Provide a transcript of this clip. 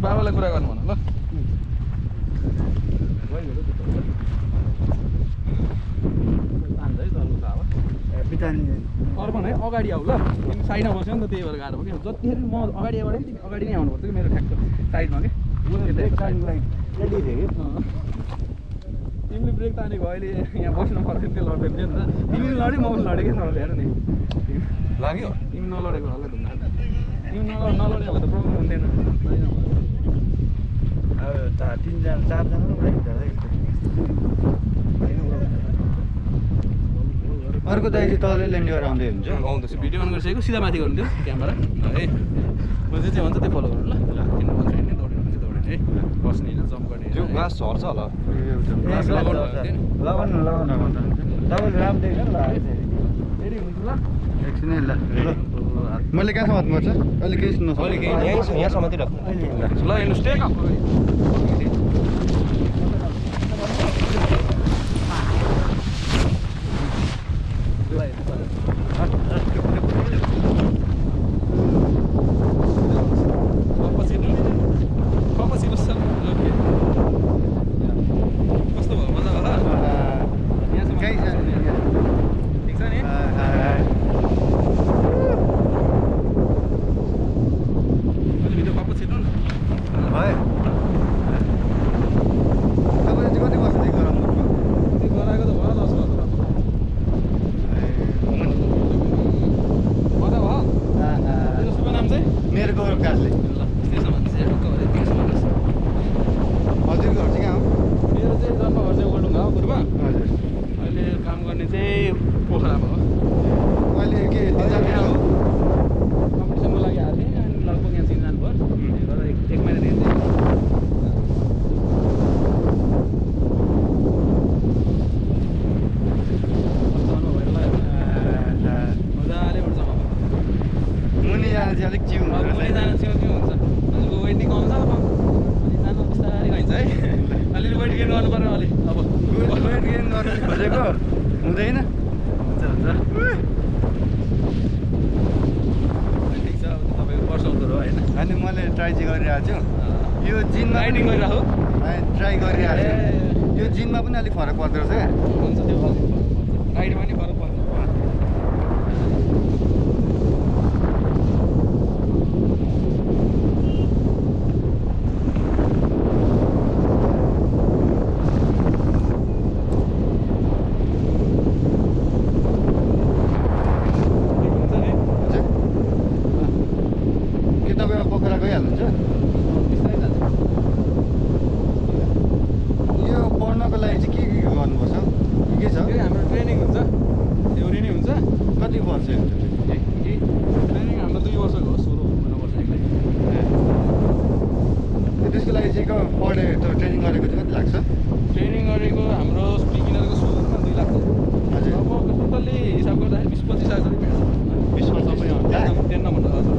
बाबालाई कुरा गर्नु भन ल अर्पण है अगाडि आऊ ल तिमी साइडमा बस्यो नि त त्यही भएर गाह्रो भयो कि जतिखेर म अगाडिबाट नि अगाडि नै आउनुपर्छ कि मेरो ठ्याक्क साइडमा कि तिमीले ब्रेक तानेको अहिले यहाँ बस्नु पर्दैन त्यो लड्दैन थियो नि त तिमीले लड्यो म पनि लडेकै नलड्यो हेर नि लाग्यो तिमी नलडेको होला धुम्म तिमी नलड्यो भने त प्रब्लम हुन्थेन अब तिनजना चारजना अर्को दाइ चाहिँ तलै ल्यान्ड गरेर आउँदै हुन्छ आउँदैछ भिडियो अन गरिसकेको सिधा माथि गर्नु थियो क्यामेरा है म जे चाहिँ भन्छ त्यो फलो गर्नु ल किन भन्छ नि दौडिनु भने चाहिँ दौडिनु है बस्ने होइन जम्प गर्ने त्यो ग्लास झर्छ होला लगाउनु तपाईँले राम्रो देख्छ नि रेडी हुनुहुन्छ ल एकछिनै ल मैले कहाँसम्म हात्नुपर्छ अहिले केही सुन्नु अहिले केही यहाँसम्म मात्रै राख्नु ल हेर्नुहोस् टेक अप हुँदैन हुन्छ ठिक छ अब तपाईँको पर्सनल कुरो होइन अनि मैले ट्राई चाहिँ गरिरहेको छु यो जिनमा राइडिङ गरिरहेको ट्राई गरिरहेको छु यो जिनमा पनि अलिक फरक पर्दो रहेछ क्या हुन्छ त्यो राइडमा नि फरक पर्छ ट्रेनिङ गरेको हाम्रो बिगिनरको सुरुमा 2 लाख हजुर अब टोटल्ली हिसाब गर्दाखेरि 20-25 लाख जति भेट्छ 20 सबै 10 भन्दा